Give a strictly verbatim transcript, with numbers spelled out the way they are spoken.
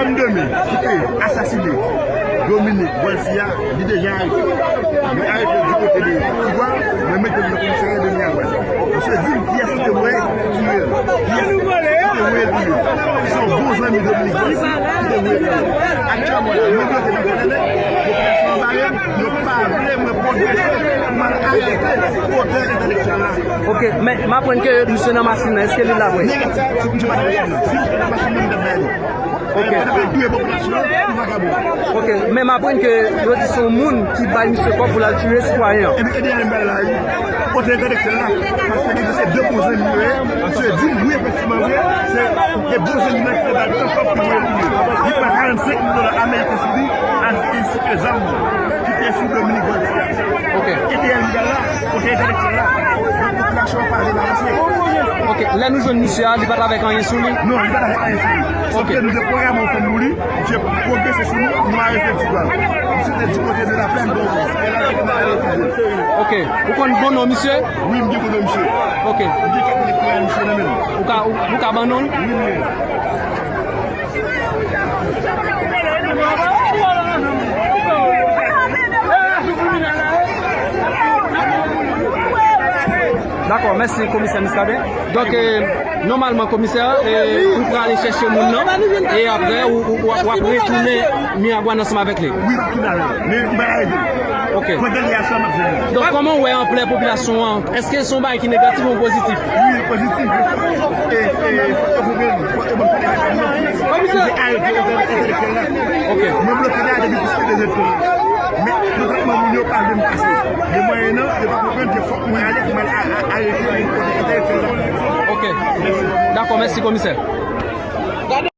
Demi ki te asasine Dominique Volcy a, li deja arete. Mwen arete di kote de Tigwav, mwen mete l nan komisarya de Miragwàn. Misye di m kiyès ki te voye tiye l. Kiyès ki te voye tiye l. Se yon bon zanmi Dominique Volcy ki te voye tiye l. Aktyèlman la, mwen bloke nan Kanada, popilasyon an bare m, yo pa vle mwen pwogrese pou m al arete otè entèlektyèl la. Ok, men m aprann ke misye nan machin nan, èske li la vre? Negatif, misye pa nan machin nan. Si misye te nan machin nan, m t ap bay li. Ok. Yo te dwe popilasyon an pou vagabon. Ok, men m aprann ke yo di se yon moun ki bay misye kòb pou l al tiye sitwayen an. Epi, epi, ale m bay la, wi. Otè entèlektyèl la, paske li se de bon zanmi yo ye. Misye di m, wi, efektivman, vre, se de bon zanmi nan ki te bay li kòb pou l voye l tiye. Li pran karannsenk mil dola ameriken sou li, al, e sou zam ki te sou Dominique Volcy. Ok. Epi, ale m bay la, otè entèlektyèl la. Donk, popilasyon an pa vle avanse. Ok, lè nou jwenn misye a, li pa t avèk anyen sou li? Non, li pa t avèk anyen sou li. Sòf ke nou te pwograme yon fèm pou li, misye pwogrese sou nou, nou arete Tigwav. Misye te di kote de la plèn bon. E la, te kòmanse arete. Ok, ou konn bon non misye? Wi, m gen bon non misye. Ok. M gen kat elektoral misye nan men m. Ou ka, ou, ou ka ban non l? Wi, wi. Dakò, mèsi, komisè Muscadin. Donk, eh, nòmalman, komisè, eh, ou prale chèche moun nan, e apre, ou, ou, w ap, w ap retounen Miragwàn ansanm avèk li. Wi, m ap tounen avè l. Men, m pa arete. Ok. Pandan li a sa, m ap jwenn li. Donk, kòman w wè anplè popilasyon an? Èske se yon bagay ki negatif ou pozitif? Wi, pozitif. E, e, fòk yo konprann, fòk yo ban m pale nan kòm nan. Komisè. Se arete entèlektyèl la. Ok. Mwen bloke la depi plis ke de zèdtan. Men, kontrèman, moun yo pa vle m pase. Men mwen, non, yo pa konprann ke fòk mwen ale pou mwen a, a, arete moun entèlektyèl la. Ok. Mèsi. Dakò, mèsi, komisè.